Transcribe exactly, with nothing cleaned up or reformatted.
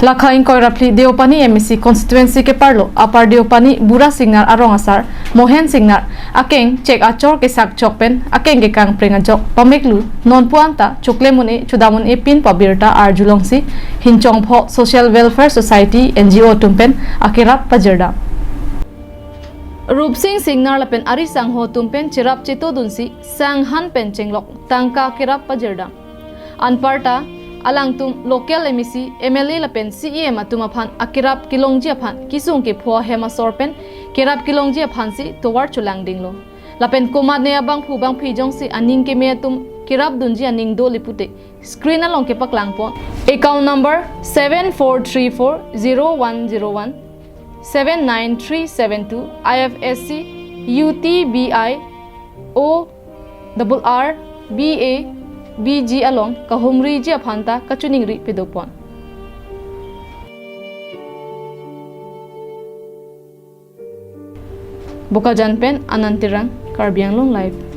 Lakha ingkoi ra phli Deopani M A C constituency keparlo Upper Deopani Bura Singnar arong asar Mohen Singnar akeng chek achor kesak chok pen akeng kekangpreng ajok pameklu nonpu anta choklem un-e chodam un-e pin pu abirta arjulongsi Hinchong Pho Social Welfare Society N G O atum pen akerap pajirdam. Rupsing Singnar lapen ari sangho atum pen cherap chetodunsi sanghan pen chenglok tangka kerap pajirdam. Anparta alangtum local M A C, M L A lapen C E M atum aphan akerap kelongji aphan kisung kepho ahem asor pen kerap kelongji aphansi tovar cholangdinglo. Lapen komatne abangphu bangphi jongsi aning keme atum kerapdunji aning do le pute screen along kepaklangpon. Account number seven four three four zero one zero one, seven nine three seven two, I F S C, U T B I, O double R, B A, B G along kahumriji aphanta kachiningri pedopon. Bokajan pen Anand Terang, Karbi Anglong Live.